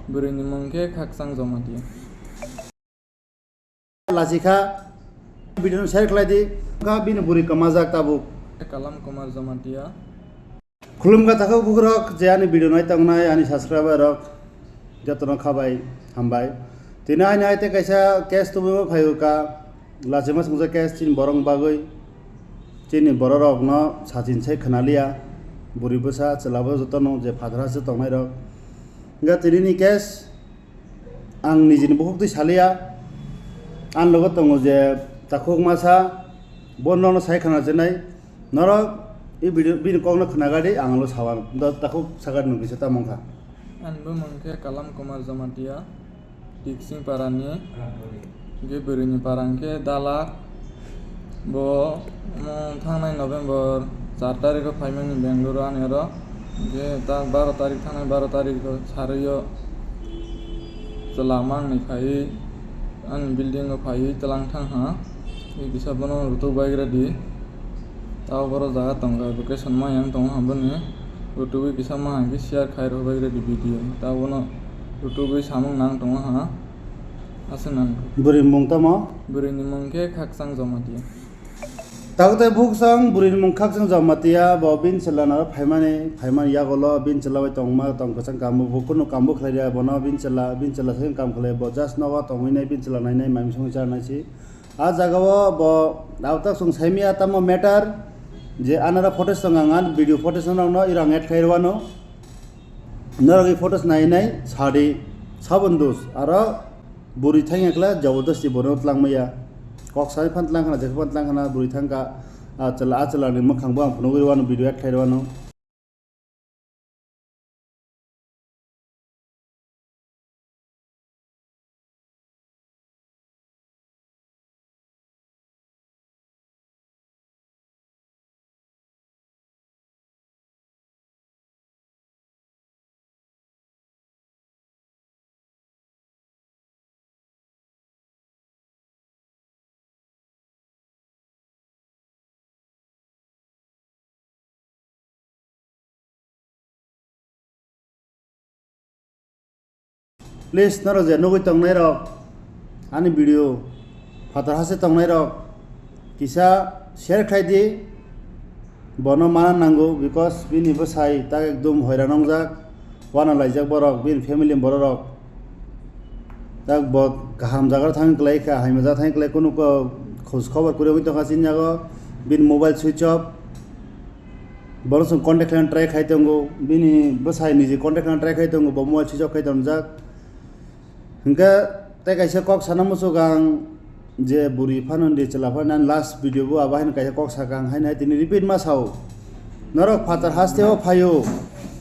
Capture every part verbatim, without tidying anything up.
Bwrwini mung khe Khakchang Jamatia. Lachi kha, video no share khlai di. Kha bini bwrwi kwmajak tabuk. Kalam Kumar Jamatia. Khulumkha takhuk bukhurok je ani video nai tongnai ani subscriber rok jotono khabai hambai. Tini aini aite kaisa case tubui phaio ka lachima sungsa case chini borok bagwi chini borok rok no sachin sai khwnaliya bwrwi bwsa chwla bo jotono je phatar hase tongnai rok. Hingkha tini ni case ang nijini bukhuk twi saliya. Ang logo tongo je takhuk masa bo nono sai khana jenai. Norok i video bini kokno khna gadi ang lo sawan. Do takhuk sakar nung kisa tamung kha. Ani bumung khe Kalam Kumar Jamatia, Tiksing parani, hingkhe bwrwini para hingkhe Dalak. Bo omo thangnai November char tarikho phaimani Bangalore ani oro. Hingkhe ta baro tarik thangnai baro tarikho sarwi o chwla mangni phaiwi ani building o phaiwi twlang thang ha. Tei kisa bono rutuk bai gra di. Tao borok jaga tongkha, location ma yang tongo ha boni. Rutugwi kisa ma hangkhe share khai rw bai gra di video. Tao bono rutugwi samung nang tongo ha. Aswk nang khe. Bwrwi mung tamo? Bwrwini mung khe Khakchang Jamatia. Tao tei bukhuk sang bwrwini mung Khakchang Jamatia, bo bini chwla naro phaimani, phaimani yagulo bini chwla bai tongma tong kwchang kambo, bo kunu kambo khlai ya, bono bini chwla, bini chwla sai kam khlai, bo just nogo tongwi nai, bini chwla nai nai, mai mui songwi cha nai si. A jaga o bo autak chwng saimaya tamo matter je anara photo song ang an video photo song rok no irang add khai rwano. Norok i photo nai nai sadi sabon dus aro bwrwi thang yakla jabardasti bono twlang maya. Kok sai phan twlang khana jekhe phan twlang khana bwrwi thang ka a chwla a chwla ni mwkhang bo ang phunugwi rwano video add khai rwano. Please, norok je nugwi tongnai rok, ani video phatar hase tongnai rok, kisa share khai di, bono mana nango, because bini bwsai tak ekdum hoiran wngjak, wana laijak borok, bini family borok rok. Tak bo kaham jaga thang klai kha, haima jaga thang klai kunu ko khoj khobor kwrwi tongkha chini jaga, bini mobile switch off. Borok chwng contact khlaina try khai tongo, bini bwsai niji contact khlaina try khai tongo, bo mobile switch off khai tongjak. Hingkhe tei kaisa kok sana muchuk ang je bwrwi phano di chwla phano ani last video bo abo haino kaisa kok sakha ang haino hai tini repeat ma sao. Norok phatar haste o phaio,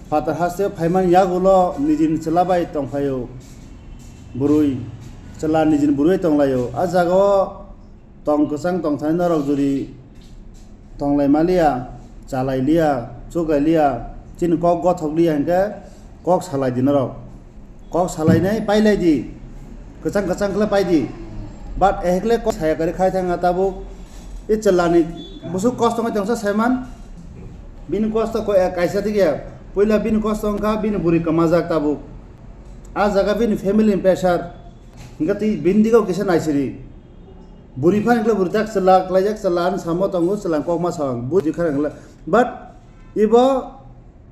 phatar haste o phaimani yagulo nijini chwla bai tongphaio. Bwrwi, chwla nijini bwrwi tonglaio. A jaga o tong kwchang tong thani norok jodi tonglai maliya, chalai liya, chuklai liya, chini kok gothok liya hinkhe kok salai di norok. Kok salainai pailai di, kwchang kwchang khle pai di. But ehekle kok saya kari khai thang tabuk. I chwlani busuk kosto wngwi tongsa saiman. Bini kosto ko-, eh, kaisa tigya. Puila bini kosto wngkha bini bwrwi kwmajak tabuk. A jaga bini family ni pressure. Hinkhe twi bini digo kisa naisiri. Bwrwi phani kle bwrwi tak chwla klaijak, chwla ani samo tongo, chwla kokma sao ang buji khana kle. But ibo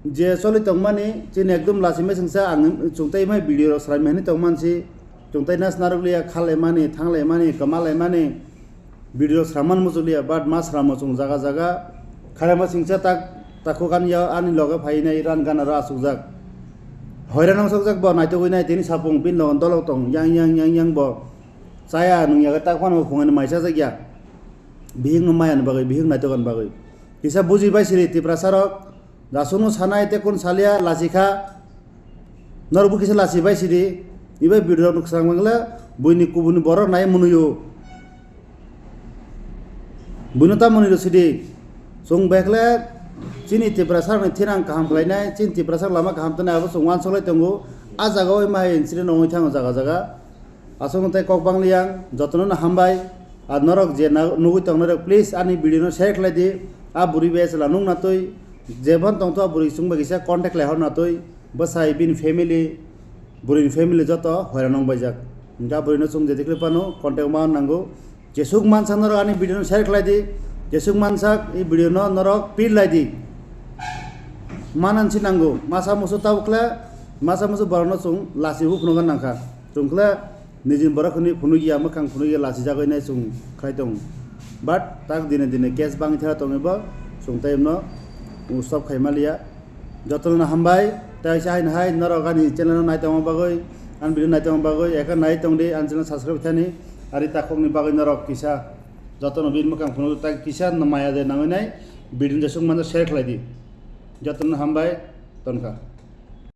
je choli tongmani chini ekdum lachimai singsa ang chwngtai mai video rok sraimani tongmansi chwngtai nas narwkliya khalaimani, thanglaimani, kwmalaimani video sraman muchukliya, but ma sramo chwng jaga jaga khalaima singsa tak takhuk ani ya ani loge phainai ran gana ro asukjak. Hoiran wngsukjak bo naitugwi nai tini sapung bin logon dolok tong yang yang yang yang bo. Chaya nung yago tak phano phungai ni mai chajak ya. Bihik no maya ni bagwi, bihik naitokna bagwi. Kisa buji bai siri Tiprasa rok. Jasuk no sanai te kun salia lachi kha. Norok bo kisa lachi bai siri. Ibai video rok nuk sang bangla buini kubuni borok nai munuyo. Buino ta muni rw sidi. Chwng bekle chini Tiprasa rokni thinang kaham khlainai, chini Tiprasa lama kaham tongnai abo chwng uansuk lai tongo. A jaga o mai incident wngwi thango jaga jaga. Aswkno tei kok bang liyang, jotono no hambai. Ar norok je na-, nugwi tongnai rok, please ani video no share khlai di. A bwrwi bai chwla nung na twi, je phano tongtho a bwrwi chwng bai kisa contact lai hor na twi. Bwsai bini family, Bwrwini family joto hoiran wng baijak. Hwnkhe bwrwino chwng jedikhli phano contact ma nango. Jesuk mansak norok ani video no share khlai di. Jesuk mansak i video no norok pir lai di. Manan si nango. Masa musu tabuk khle, masa musu borokno chwng lasi bu phunukna nangkha. Chwng khle nijin borok hwnwi phunukya, mwkhang phunukya lasi jagwi nai chwng khlai tongo. But tak dine dine case bangwi thara tongwi bo chwng tei no stop khai maliya. Jotono hambai, tei se haino hai norok ani channel no nai tongma bagwi, ani video nai tongma bagwi, eka nai tong di, ani channel subscribe thani, ari takhokni bagwi norok kisa jotono bini mwkhang phunukgo, tak kisa no maya de nangwi nai video jesuk mano share khlai di. Jotono hambai, tonkha.